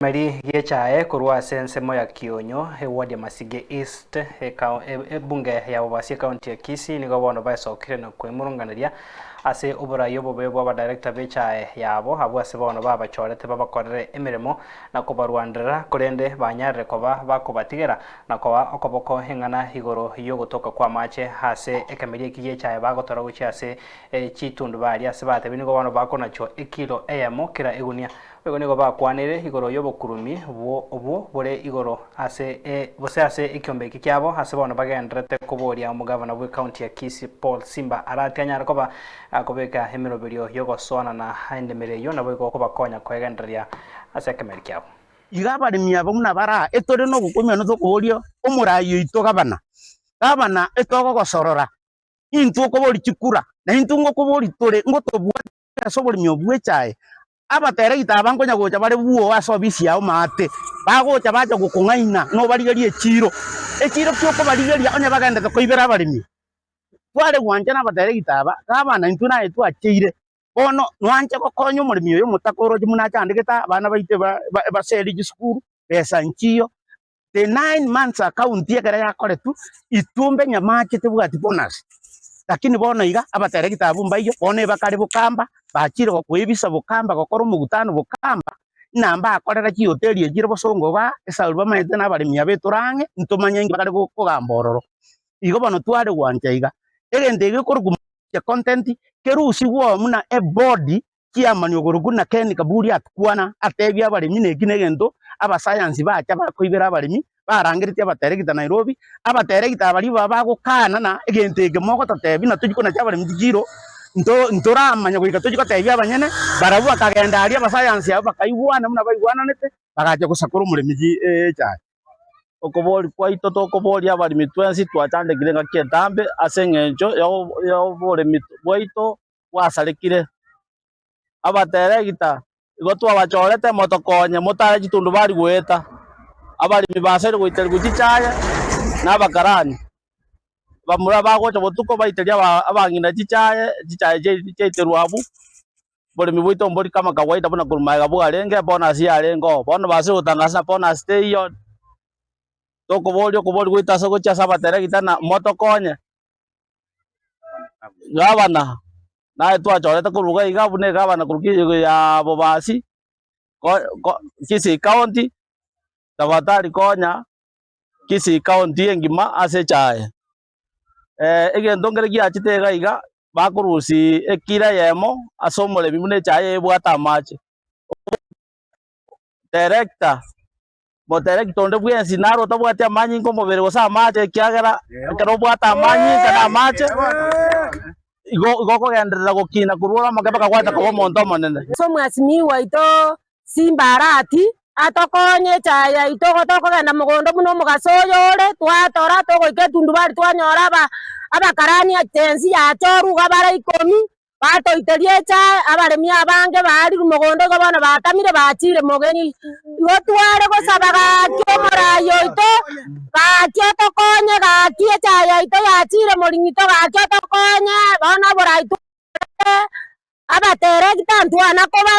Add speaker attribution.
Speaker 1: Meri gi'echae korwa ase ensemo ya Kionyo, eward ya Masige East, ebunge ya Bobasi ekaunti ya Kisii nigo bono baesokire na kwemurunganeria ase oborai obobe bwa abadirector b'echae yabo abwo ase bono babachorete babakorere emeremo na kobarwanderera korende banyarire koba bakobatigera na koa okoboko eng'ana igoro y'ogotoka kw'amache ase ekemeri eki gi'echae bagotora gochia ase chitundubari ase batebi nigo bono bakonachwa ekilo eyemo kera egunia. Boigo nigo bakwanire igoro y'obokurumi obwo bore igoro ase gose ase ekiombe eke kiabo, ase bono bagendererete koboria omogavana bw'ecounty ya Kisii Paul Simba Arati anyare koba akobeka emeroberio y'ogosoanana endemero eyio naboigo kobakonya koegendereria ase ekemeri kiabo.
Speaker 2: Iga abaremi aba buna bare aa, etore nogokumia na tokoboria omoraai oito gavana, Gavana, etogogosorora, intwe okoboria chikura, na intwe ngokoboria tore, ngotobwate ase oboremi obo bw'echae. Abateregita aba nkonya gocha bare bwoo ase obisi yao maate, bagocha bacha gokong'aina nobarigerie echiiro. Echiiro ki okobarigeria onye bagendete koibera abaremi? Tware gwancha nabateregita aba, gavana intwe naye twacheire, bono nwanche gokonya omoremi oyo omotaka oroche buna achandegete abana baito ebaserie chisukuru, besa nchiyo, The 9 months account ekero yakoretwe, itumbe nyamache tebwati bonus. Lakini bono iga, abateregita abwo mbaiyo, bono ebakare bokamba, bachire gokoebisa bokamba gokora omogutano bokamba, ng'a mbakorera chihoteli echire bosongo igaa, esauri bamaete na abaremi aba etore ang'e, ntomanye inki bakare kogamba ororo. Igo bono tware gwancha iga, egento eke gekorokwa content, kerusigwe oo buna eboard Chiamani okorokwa na Ken Kaburi atkwana, atebia abaremi neki negento abasayansi bacha bakoibera abaremi, barangeretie abateregita Nairobi, abateregita aba ribaga bagokana na egento eke mogototebia na tochia konacha abaremi chikiro, nto ntoramanya goika tochia kotebia abanyene, barabwo bakagenda aria abasayansi abwo bakaigwana buna baigwananete, bagacha gosakora omoremi chi echae.
Speaker 3: Okoboria kwaito tokoboria abaremi twensi twachandekire engaki entambe ase eng'encho ya oboremi bwaito bwasarekire. Abateregita igo twabachorete motokonye motare chitundubari goeta, abaremi basaire goiterigwa chichaye na abakarani. Bamura bagocha botuko baiteria abang'ina chichaye, chichaye chiaiterwa abwo, oboremi bwaito mbori kama kawaida buna korwa magega bwarenge, bonus yarenge oo. Bono basaire gotangasa ng'a bonus teiyo, tokoboria okoboria gwaito ase gochia ase abateregita ng'a motokonye. Gavana, naye twachorete korwa iga iga buna egavana korwa ki ya Bobasi, ko Kisii county, tafadhali konya Kisii county engima ase echae. Egento nkere giachete iga iga, bakorusia ekilo eyemo ase omoremi buna echae eye ebwate amache. Director. Moterekite onde bwensi naro otabwati amanyinga omobere gose amache, ekiagera ekero obwate amanyinga na amache, igo igo okogenderera gokina korwa ore omoke mpaka gwacha koba omonto omonene.
Speaker 4: Ase omwasimi gwaito Simba Arati, atokonye echae yaito igo tokogenda mogondo buna omogaso oyo ore, twatora togoika etundubari twanyora aba abakarani echensi yachorwa iga bare ikomi, Batoiteria echae, abaremi abange baarirwe mogondo igo bono batamire bachiire mogeni. Igo tware gosaba gaki omoraai oito, gaki otokonye, gaki echae yaito yachiire moring'ito, gaki otokonye, bono oboraai tware abateregita ntwana kobara.